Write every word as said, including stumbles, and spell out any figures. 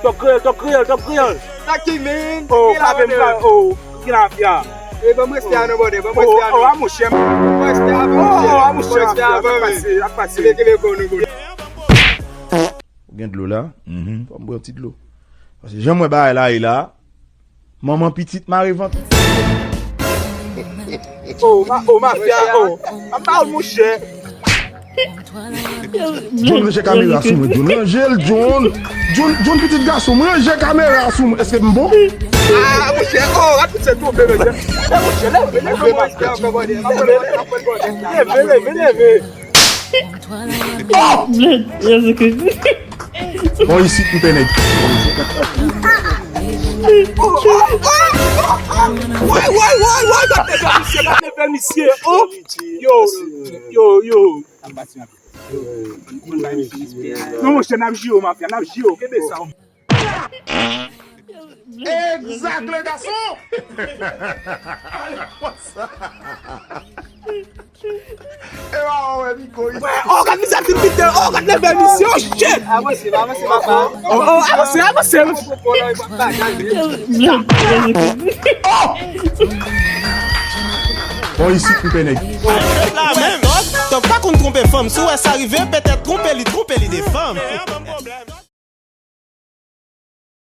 Tòg kreyòl, tòg kreyòl, tòg kreyòl. Sa ki men? Oh, frape m, frape, oh, ki mafya. E ban m respè a non, brother, ban m respè a non. Oh, a monchè. Ban m respè a, ban m respè a, ban m respè a, ban m respè a. Ap pase, ap pase. Kile, kile, kò nou, brother. Ou gen dlo la? Fò m bwè yon ti dlo. Paske jan m wè bagay la ye la, manman pitit mare vant. Oh, ma, oh, mafya, oh. Ap ba w monchè. John, ranje kamera sou mwen, John. Ranje l, John. John, John, pitit gason mwen, ranje kamera sou mwen. Èske m bon? Ah, monchè, oh, gad tout se tonbe, mesye. Eh, monchè, leve, leve, leve, leve. Oh! Jezi Kris. Bon, isit, m pè nèg. Woy, woy, woy, woy, gad leve misye, gad leve misye. Oh! Yo, yo, yo. Non, monchè, n ap jire w, mafya, n ap jire w, kenbe sa. Egzak, le gason! Ale konsa! E pa wè Miko isi. Oh, gad misye ap vin pite, oh, gad leve misye, oh, shit! Avanse, avanse, papa. Oh, oh, avanse, avanse. Bon, isit, m pè nèg. La menm, Tòg, Tòg pa konn twonpe fanm. Si w wè sa rive, petèt twonpe li, twonpe li de fanm.